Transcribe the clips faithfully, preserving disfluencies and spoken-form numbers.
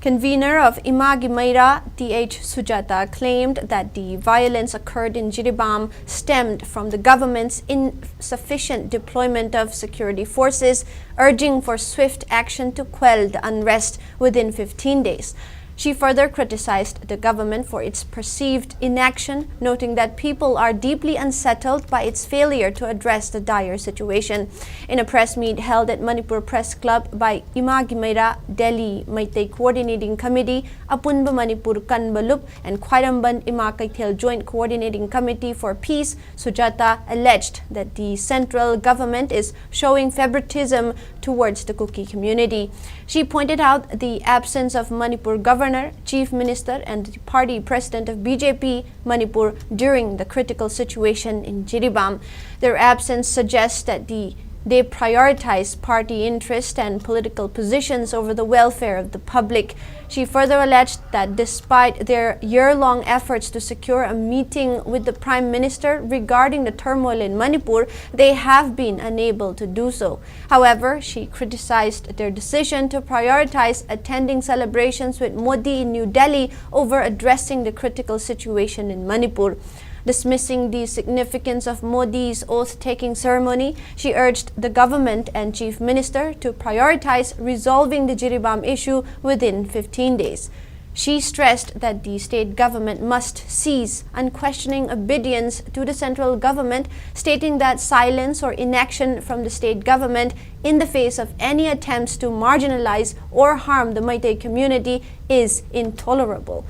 Convener of Imagi Meira, Th Sujata, claimed that the violence occurred in Jiribam stemmed from the government's insufficient deployment of security forces, urging for swift action to quell the unrest within fifteen days. She further criticized the government for its perceived inaction, noting that people are deeply unsettled by its failure to address the dire situation. In a press meet held at Manipur Press Club by Imagi Meira Delhi Meitei Coordinating Committee, Apunba Manipur Kanba Lup, and Khwairamband Ima Keithel Joint Coordinating Committee for Peace, Sujata alleged that the central government is showing favoritism towards the Kuki community. She pointed out the absence of Manipur governor, chief minister, and the party president of B J P Manipur during the critical situation in Jiribam. Their absence suggests that the they prioritize party interest and political positions over the welfare of the public. She further alleged that despite their year-long efforts to secure a meeting with the Prime Minister regarding the turmoil in Manipur, they have been unable to do so. However, she criticized their decision to prioritize attending celebrations with Modi in New Delhi over addressing the critical situation in Manipur. Dismissing the significance of Modi's oath-taking ceremony, she urged the government and chief minister to prioritize resolving the Jiribam issue within fifteen days. She stressed that the state government must cease unquestioning obedience to the central government, stating that silence or inaction from the state government in the face of any attempts to marginalize or harm the Meitei community is intolerable.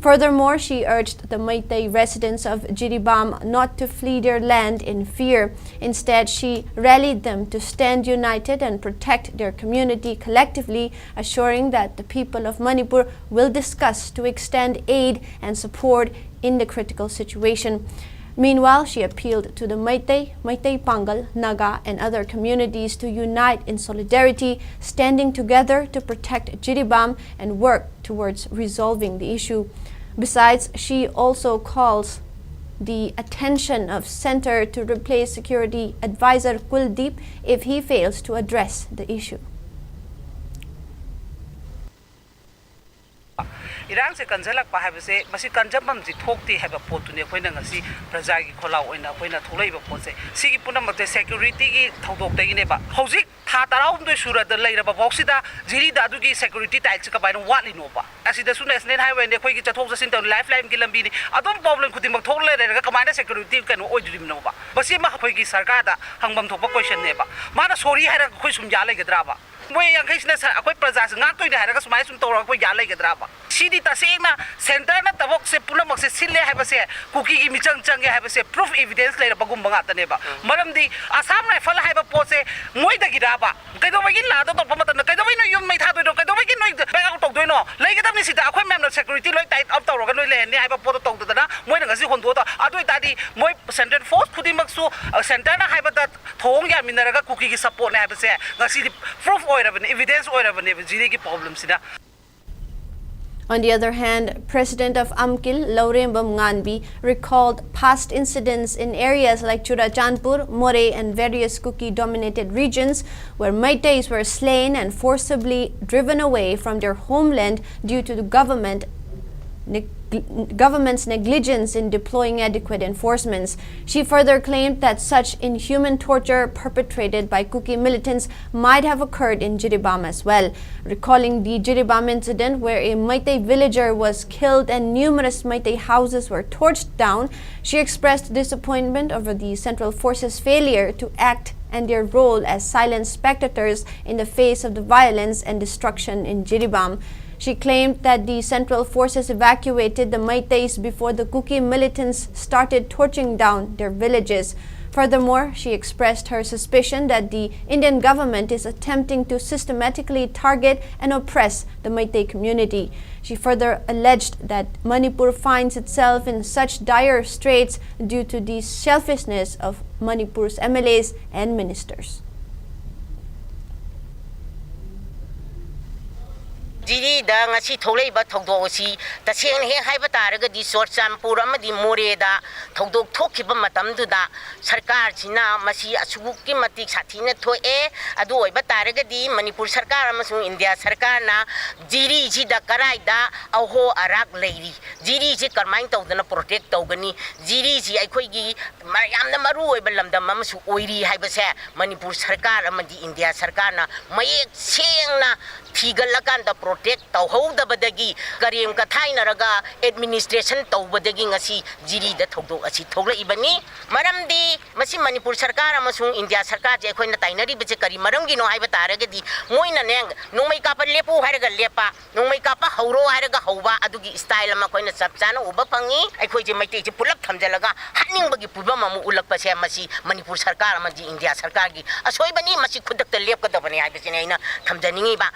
Furthermore, she urged the Meitei residents of Jiribam not to flee their land in fear. Instead, she rallied them to stand united and protect their community collectively, assuring that the people of Manipur will discuss to extend aid and support in the critical situation. Meanwhile, she appealed to the Meitei, Meitei Pangal, Naga, and other communities to unite in solidarity, standing together to protect Jiribam and work towards resolving the issue. Besides, she also calls the attention of center to replace security advisor Kuldeep if he fails to address the issue. ꯏꯔꯥꯡꯁꯦ ꯀꯟꯖꯜꯂꯛꯄ ꯍꯥꯏꯕꯁꯦ, ꯃꯁꯤ ꯀꯟꯖꯟꯐꯝꯁꯤ ꯊꯣꯛꯇꯦ ꯍꯥꯏꯕ ꯄꯣꯠꯇꯨꯅꯤ ꯑꯩꯈꯣꯏꯅ ꯉꯁꯤ ꯄ꯭ꯔꯖꯥꯒꯤ ꯈꯣꯜꯂꯥꯎ ꯑꯣꯏꯅ ꯑꯩꯈꯣꯏꯅ ꯊꯣꯛꯂꯛꯏꯕ ꯄꯣꯠꯁꯦ꯫ ꯁꯤꯒꯤ ꯄꯨꯝꯅꯃꯛꯁꯦ ꯁꯦꯀ꯭ꯌꯨꯔꯤꯇꯤꯒꯤ ꯊꯧꯗꯣꯛꯇꯒꯤꯅꯦꯕ꯫ ꯍꯧꯖꯤꯛ ꯊꯥ ꯇꯔꯥꯍꯨꯝꯗꯣꯏ ꯁꯨꯔꯗ ꯂꯩꯔꯕ ꯐꯥꯎꯁꯤꯗ ꯖꯤꯔꯤꯗ ꯑꯗꯨꯒꯤ ꯁꯦꯀ꯭ꯌꯨꯔꯤꯇꯤ ꯇꯥꯏꯠꯁꯤ ꯀꯃꯥꯏꯅ ꯋꯥꯠꯂꯤꯅꯣꯕ? ꯑꯁꯤꯗꯁꯨ ꯅꯦꯁꯅꯦꯜ ꯍꯥꯏꯋꯦꯅꯤ, ꯑꯩꯈꯣꯏꯒꯤ ꯆꯠꯊꯣꯛ ꯆꯠꯁꯤꯟ ꯇꯧ, ꯂꯥꯏꯐ ꯂꯥꯏꯟꯒꯤ ꯂꯝꯕꯤꯅꯤ, ꯑꯗꯨꯝ ꯄ꯭ꯔꯣꯕ꯭ꯂꯦꯝ ꯈꯨꯗꯤꯡꯃꯛ ꯊꯣꯛ ꯂꯩꯔꯒ ꯀꯃꯥꯏꯅ ꯁꯦꯀ꯭ꯌꯨꯔꯤꯇꯤ ꯀꯩꯅꯣ ꯑꯣꯏꯗꯣꯔꯤꯕꯅꯣꯕ? ꯃꯁꯤꯃ ꯑꯩꯈꯣꯏꯒꯤ ꯁꯔꯀꯥꯔꯗ ꯍꯪꯐꯝ ꯊꯣꯛꯄ ꯀꯣꯏꯁꯟꯅꯦꯕ꯫ ꯃꯥꯅ ꯁꯣꯔꯤ ꯍꯥꯏꯔꯒ ꯑꯩꯈꯣꯏ ꯁꯨꯝ ꯌꯥ ꯂꯩꯒꯗ꯭ꯔꯥꯕ? ꯃꯣꯏ ꯌꯥꯡꯈꯩꯁꯤꯅ ꯁ-, ꯑꯩꯈꯣꯏ ꯄ꯭ꯔꯖꯥꯁꯤ ꯉꯥꯛꯇꯣꯏꯅꯦ ꯍꯥꯏꯔꯒ ꯁꯨꯃꯥꯏꯅ ꯁꯨꯝ ꯇꯧꯔꯒ ꯑꯩꯈꯣꯏ ꯌꯥ ꯂꯩꯒꯗ꯭ꯔꯥꯕ? ꯁꯤꯗꯤ ꯇꯁꯦꯡꯅ ꯁꯦꯟꯇꯔꯅ ꯊꯕꯛꯁꯦ ꯄꯨꯝꯅꯃꯛꯁꯦ ꯁꯤꯜꯂꯦ ꯍꯥꯏꯕꯁꯦ, ꯀꯨꯀꯤꯒꯤ ꯃꯤꯆꯪ ꯆꯪꯉꯦ ꯍꯥꯏꯕꯁꯦ ꯄ꯭ꯔꯨꯐ, ꯏꯕꯤꯗꯦꯟꯁ ꯂꯩꯔꯕꯒꯨꯝꯕ ꯉꯥꯛꯇꯅꯦꯕ꯫ ꯃꯔꯝꯗꯤ ꯑꯁꯥꯝ ꯔꯥꯏꯐꯜ ꯍꯥꯏꯕ ꯄꯣꯠꯁꯦ ꯃꯣꯏꯗꯒꯤꯔꯕ? ꯀꯩꯗꯧꯕꯒꯤ ꯂꯥꯗꯣ ꯇꯧꯔꯛꯄ ꯃꯇꯝꯗ ꯀꯩꯗꯧꯕꯒꯤ ꯅꯣꯏ ꯌꯨꯝ ꯃꯩ ꯊꯥꯗꯣꯏꯅꯣ? ꯀꯩꯗꯧꯕꯒꯤ ꯅꯣꯏ ꯕꯦꯛ ꯑꯥꯎꯠ ꯇꯧꯗꯣꯏꯅꯣ? ꯂꯩꯒꯗꯕꯅꯤ ꯁꯤꯗ꯫ ꯑꯩꯈꯣꯏ ꯃꯌꯥꯝꯅ ꯁꯦꯀ꯭ꯌꯨꯔꯤꯇꯤ ꯂꯣꯏ ꯇꯥꯏꯠ ꯑꯞ ꯇꯧꯔꯒ ꯂꯣꯏ ꯂꯩꯍꯟꯅꯤ ꯍꯥꯏꯕ ꯄꯣꯠꯇꯣ ꯇꯧꯗꯗꯅ ꯃꯣꯏꯅ ꯉꯁꯤ ꯍꯣꯟꯗꯣꯛꯑ ꯇꯧ-, ꯑꯗꯨ ꯑꯣꯏꯇꯥꯔꯗꯤ ꯃꯣꯏ ꯁꯦꯟꯇ꯭ꯔꯦꯜ ꯐꯣꯔꯁ ꯈꯨꯗꯤꯡꯃꯛꯁꯨ, ꯑ, ꯁꯦꯟꯇꯔꯅ ꯍꯥꯏꯕꯗ ꯊꯧꯑꯣꯡ ꯌꯥꯃꯤꯟꯅꯔꯒ ꯀꯨꯀꯤꯒꯤ ꯁꯞꯄꯣꯔꯠꯅꯦ ꯍꯥꯏꯕꯁꯦ ꯉꯁꯤꯗꯤ ꯄ꯭ꯔꯨꯐ ꯑꯣꯏꯔꯕꯅꯤ, ꯏꯕꯤꯗꯦꯟꯁ ꯑꯣꯏꯔꯕꯅꯦꯕ ꯖꯤꯔꯤꯒꯤ ꯄ꯭ꯔꯣꯕ꯭ꯂꯦꯝꯁꯤꯅ꯫ On the other hand, President of AMKIL, Laurembam Nganbi, recalled past incidents in areas like Churachandpur, Moreh, and various Kuki-dominated regions where Meiteis were slain and forcibly driven away from their homeland due to the government neg-, government's negligence in deploying adequate enforcements. She further claimed that such inhuman torture perpetrated by Kuki militants might have occurred in Jiribam as well. Recalling the Jiribam incident, where a Meitei villager was killed and numerous Meitei houses were torched down, she expressed disappointment over the Central Forces' failure to act and their role as silent spectators in the face of the violence and destruction in Jiribam. She claimed that the Central Forces evacuated the Meiteis before the Kuki militants started torching down their villages. Furthermore, she expressed her suspicion that the Indian government is attempting to systematically target and oppress the Meitei community. She further alleged that Manipur finds itself in such dire straits due to the selfishness of Manipur's M L As and ministers. ꯖꯤꯔꯤꯗ ꯉꯁꯤ ꯊꯣꯛꯂꯛꯏꯕ ꯊꯧꯗꯣꯛ ꯑꯁꯤ ꯇꯁꯦꯡꯅ ꯍꯦꯛ ꯍꯥꯏꯕ ꯇꯥꯔꯒꯗꯤ ꯆꯨꯔꯆꯥꯟꯄꯨꯔ ꯑꯃꯗꯤ ꯃꯣꯔꯦꯗ ꯊꯧꯗꯣꯛ ꯊꯣꯛꯈꯤꯕ ꯃꯇꯝꯗꯨꯗ ꯁꯔꯀꯥꯔꯁꯤꯅ ꯃꯁꯤ ꯑꯁꯨꯛꯀꯤ ꯃꯇꯤꯛ ꯁꯥꯊꯤꯅ ꯊꯣꯛꯑꯦ꯫ ꯑꯗꯨ ꯑꯣꯏꯕ ꯇꯥꯔꯒꯗꯤ ꯃꯅꯤꯄꯨꯔ ꯁꯔꯀꯥꯔ ꯑꯃꯁꯨꯡ ꯏꯟꯗꯤꯌꯥ ꯁꯔꯀꯥꯔꯅ ꯖꯤꯔꯤꯁꯤꯗ ꯀꯔꯥꯏꯗ ꯑꯍꯣ ꯑꯔꯥꯛ ꯂꯩꯔꯤ, ꯖꯤꯔꯤꯁꯤ ꯀꯔꯝꯍꯥꯏꯅ ꯇꯧꯗꯅ ꯄ꯭ꯔꯣꯇꯦꯛ ꯇꯧꯒꯅꯤ, ꯖꯤꯔꯤꯁꯤ ꯑꯩꯈꯣꯏꯒꯤ ꯃ-, ꯌꯥꯝꯅ ꯃꯔꯨ ꯑꯣꯏꯕ ꯂꯝꯗꯝ ꯑꯃꯁꯨ ꯑꯣꯏꯔꯤ ꯍꯥꯏꯕꯁꯦ ꯃꯅꯤꯄꯨꯔ ꯁꯔꯀꯥꯔ ꯑꯃꯗꯤ ꯏꯟꯗꯤꯌꯥ ꯁꯔꯀꯥꯔꯅ ꯃꯌꯦꯛ ꯁꯦꯡꯅ ꯊꯤꯒꯠꯂꯀꯥꯟꯗ ꯄ꯭ꯔꯣꯇꯦꯛ ꯇꯧꯍꯧꯗꯕꯗꯒꯤ ꯀꯔꯦꯝ ꯀꯊꯥꯏꯅꯔꯒ ꯑꯦꯗꯃꯤꯅꯤꯁꯇ꯭ꯔꯦꯁꯟ ꯇꯧꯕꯗꯒꯤ ꯉꯁꯤ ꯖꯤꯔꯤꯗ ꯊꯧꯗꯣꯛ ꯑꯁꯤ ꯊꯣꯛꯂꯛꯏꯕꯅꯤ꯫ ꯃꯔꯝꯗꯤ ꯃꯁꯤ ꯃꯅꯤꯄꯨꯔ ꯁꯔꯀꯥꯔ ꯑꯃꯁꯨꯡ ꯏꯟꯗꯤꯌꯥ ꯁꯔꯀꯥꯔꯁꯦ ꯑꯩꯈꯣꯏꯅ ꯇꯥꯏꯅꯔꯤꯕꯁꯦ ꯀꯔꯤ ꯃꯔꯝꯒꯤꯅꯣ ꯍꯥꯏꯕ ꯇꯥꯔꯒꯗꯤ, ꯃꯣꯏꯅꯅꯦ, ꯅꯣꯡꯃꯩ ꯀꯥꯞꯄ ꯂꯦꯞꯄꯨ ꯍꯥꯏꯔꯒ ꯂꯦꯞꯄ, ꯅꯣꯡꯃꯩ ꯀꯥꯞꯄ ꯍꯧꯔꯣ ꯍꯥꯏꯔꯒ ꯍꯧꯕ, ꯑꯗꯨꯒꯤ ꯁ꯭ꯇꯥꯏꯜ ꯑꯃ ꯑꯩꯈꯣꯏꯅ ꯆꯞ ꯆꯥꯅ ꯎꯕ ꯐꯪꯉꯤ꯫ ꯑꯩꯈꯣꯏꯁꯦ ꯃꯩꯇꯩꯁꯦ ꯄꯨꯂꯞ ꯊꯝꯖꯤꯜꯂꯒ ꯍꯥꯠꯅꯤꯡꯕꯒꯤ ꯐꯤꯕꯝ ꯑꯃ ꯎꯠꯂꯛꯄꯁꯦ ꯃꯁꯤ ꯃꯅꯤꯄꯨꯔ ꯁꯔꯀꯥꯔ ꯑꯃꯗꯤ ꯏꯟꯗꯤꯌꯥ ꯁꯔꯀꯥꯔꯒꯤ ꯑꯁꯣꯏꯕꯅꯤ, ꯃꯁꯤ ꯈꯨꯗꯛꯇ ꯂꯦꯞꯀꯗꯕꯅꯤ ꯍꯥꯏꯕꯁꯤꯅꯤ ꯑꯩꯅ ꯊꯝꯖꯅꯤꯡꯉꯤꯕ꯫